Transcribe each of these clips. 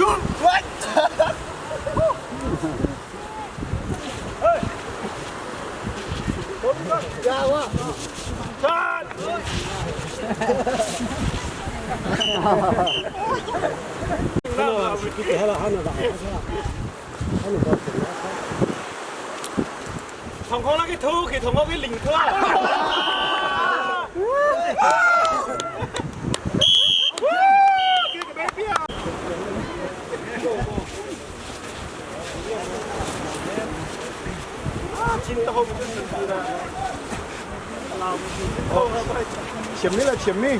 2 1. 同我那个土去，同我去领土啊！前面了，前面。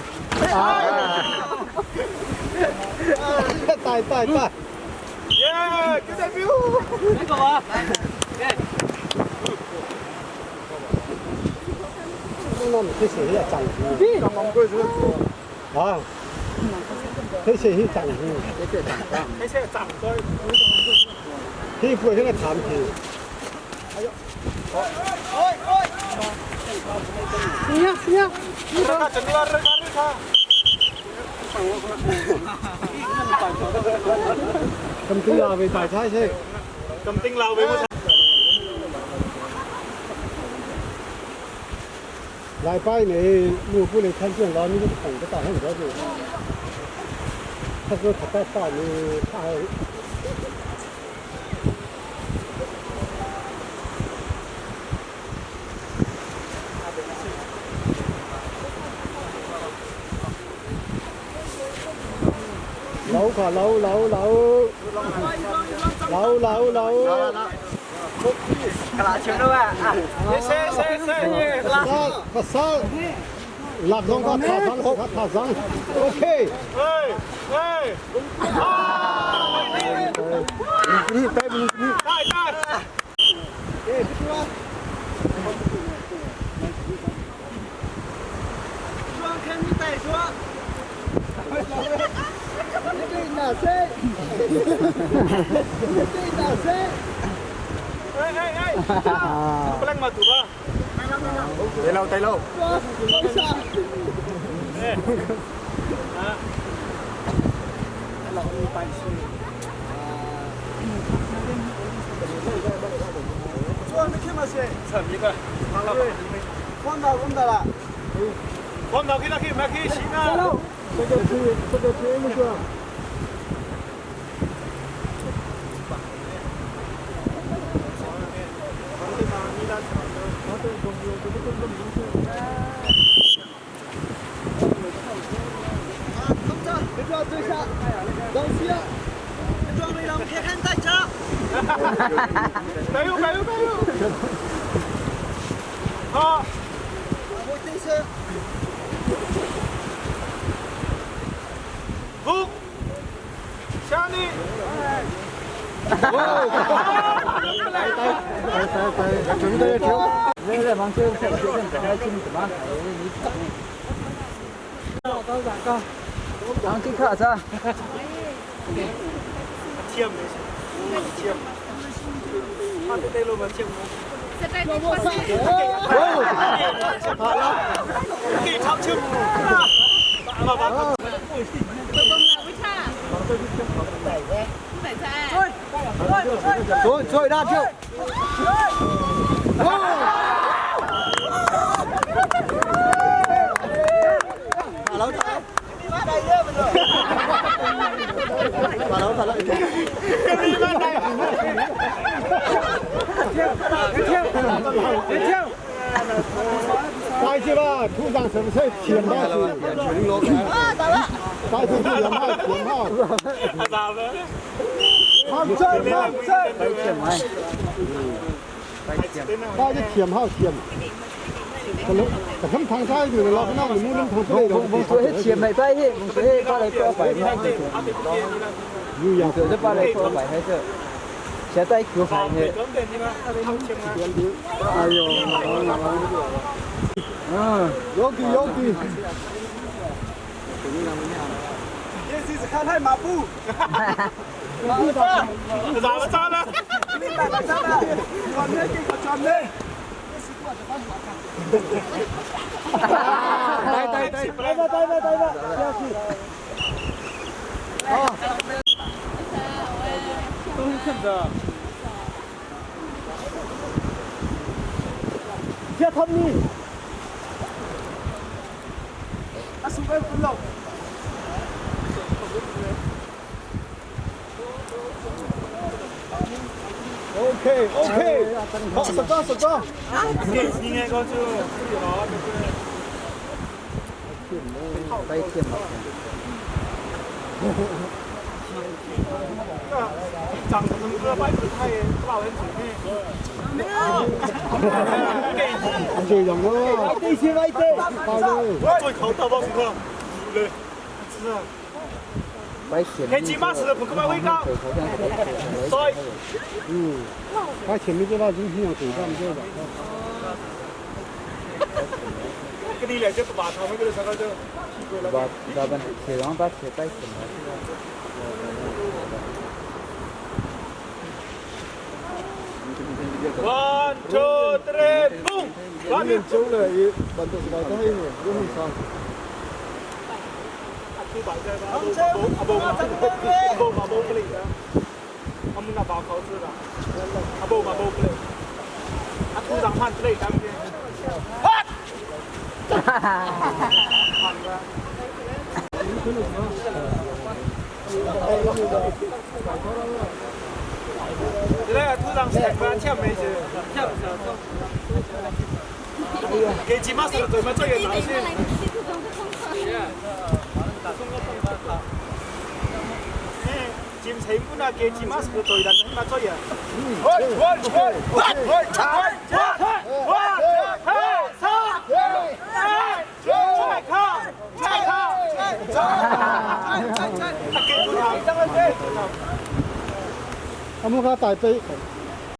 带带带。耶！叫代表。呢个啊？那你这谁呀？长胡。啊？这谁是长胡？这是长对。这不是那产品。哎呦！哎哎！你呀你呀！你看，真的要热热他。咁丁鬧俾大差先。咁丁鬧俾我。来拜你，我不能看见老你个捧个大很多的。他说他带大你，他还。老卡老老老老老老。谢谢谢谢。巴萨，拉松个塔上，塔上，OK。喂喂，啊！你带不？带带。双看你带双。你对哪谁？你对哪谁？哎哎哎！不能嘛，赌吧。对喽对喽。哎。啊。我脑去那去，买去行啊。这个去，这个去那个。加油加油加油！好。五，下你。对对对，准备跳。贴没事，贴。他这对路嘛贴没。好了，给长青。老板。对对，大跳。老大，把老大了。别跳，别跳，带去吧，土长是不是填到去？带出去填好，填好。咋的？好，这这。带去填好填。可能糖菜就是老那个木能糖出来的。我说钱没带去，我说把来过白有呀，就把来过白还是。现在够烦的。哎呦，嗯，有给有给。这是看太马步。咋了咋了？你打个咋了？转面给个转面。来来来，来吧来吧来吧，下去。好。Chia tham ni. OK OK，好，实装实装。 ไปเทียมหมด 就用咯。地先威地。 ไปเขียน 嗯，他前面这把东西用嘴上这个。 บาบาบันเขียนบาเขียนไปเขียน One, two, three, boom! 你走了也蛮多是吧？都还有有很少。阿木卡大杯。